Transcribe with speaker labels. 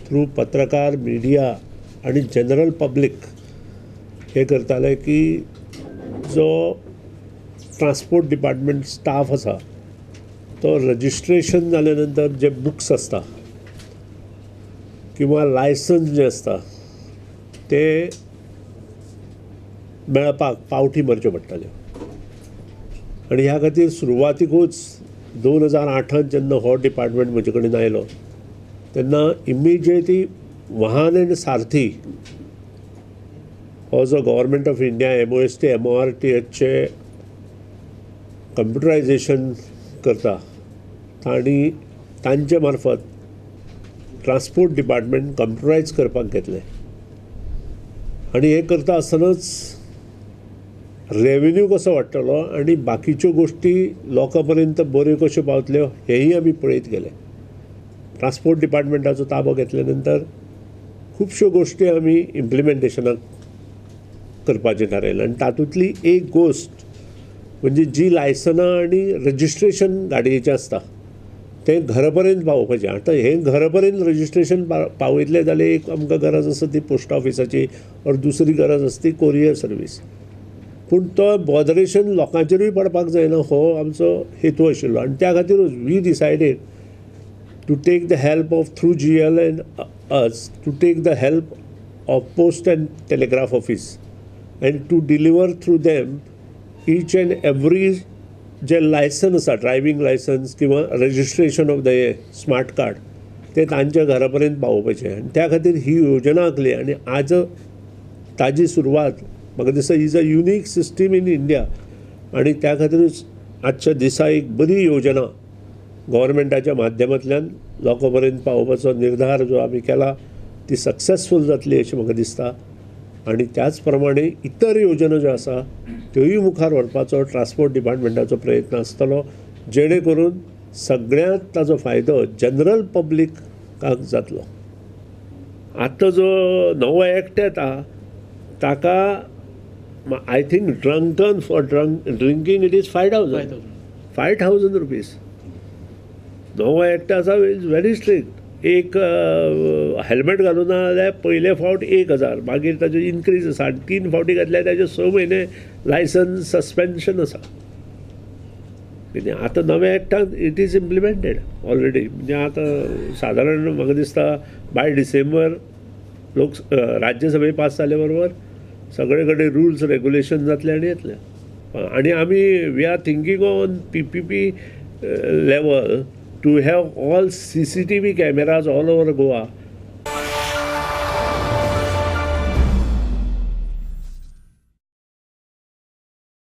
Speaker 1: Through पत्रकार, media आनी general public हे करताले की जो ट्रान्सपोर्ट डिपार्टमेंट स्टाफ आसा तो रजिस्ट्रेशन जाले नंतर जे बुक्स आसता किंवा लायसन्स जें आसता ते मेळपाक पावठी मारच्यो पडटाल्यो. आनी ह्या खातीर सुरवातीकूच 2008 जेन्ना हो डिपार्टमेंट म्हजे कडेन आयलो तेन्ना इमिजिएटली वाहन आनी सारथी हो जो government of India MOST MORTHचे computerisation करता तांणी तांचे मार्फत ट्रान्सपोर्ट डिपार्टमेंट कंप्युटरायज करपाक घेतलें. आनी हें करता आसतनाच रेवेन्यू कसो वाडटलो आनी बाकीच्यो गोश्टी लोकां पर्यंत बऱ्यो कश्यो पावतल्यो हेंय आमी पळयत गेले. ट्रान्सपोर्ट डिपार्टमेंटाचो ताबो घेतल्या नंतर खुबश्यो गोश्टी आमी इम्प्लिमेंटेशनाक करपाचें थारायलें. आनी तातूंतली एक गोश्ट म्हणजे जी लायसनां आनी रजिस्ट्रेशन गाडयेचें आसता तें घरा पर्यंत पावोवपाचें. आतां हें घरा पर्यंत रजिस्ट्रेशन पावयतलें जाल्यार एक आमकां गरज आसा ती पोस्ट ऑफिसाची ऑर दुसरी गरज आसा ती कोरियर सर्वीस. पूण तो बॉदरेशन लोकांचेरूय पडपाक जायना हो आमचो हेतू आशिल्लो. आनी त्या खातीरूच we decided to take the help of through GL and us to take the help of post and telegraph office and to deliver through them each and every J licence आसा, ड्रायव्हींग लायसन्स किंवा registration of the smart card, ते तांच्या घरा पर्यंत पावोवपाचें. आनी त्या खातीर ही योजना आंखली. आनी आज ताजी सुरवात म्हाका दिसता is a unique system in India. आनी त्या खातीरूच आजच्या दिसा एक बरी योजना गव्हर्मेंटाच्या माध्यमांतल्यान लोकां पर्यंत पावोवपाचो निर्धार जो आमी केला ती सक्सेसफूल जातली अशें म्हाका दिसता. आनी त्याच प्रमाणे इतर योजना ज्यो आसा त्योय मुखार व्हरपाचो ट्रान्सपोर्ट डिपार्टमेंटाचो प्रयत्न आसतलो, जेणे करून सगळ्यांत ताजो फायदो जनरल पब्लिकाक जातलो. आतां जो नवो एक्ट येता ताका I think drunken for drinking it is 5,000 5,000 rupees. नवो एक्ट आसा is very strict. एक हेल्मेट घालूना जाल्यार पयले फावट 1,000, मागीर ताजो इनक्रीज आसा. आनी 3 फावटी घातल्यार ताजे 6 म्हयने लायसन्स सस्पेन्शन आसा. कितें आतां नव्या एक्टान it is implemented already. म्हणजे आतां सादारण म्हाका दिसता बाय डिसेंबर लोक राज्यसभे पास जाले बरोबर सगळे कडेन रुल्स रेगुलेशन जातले आनी येतले. आनी आमी we are thinking on PPP level to have all CCTV cameras all over Goa.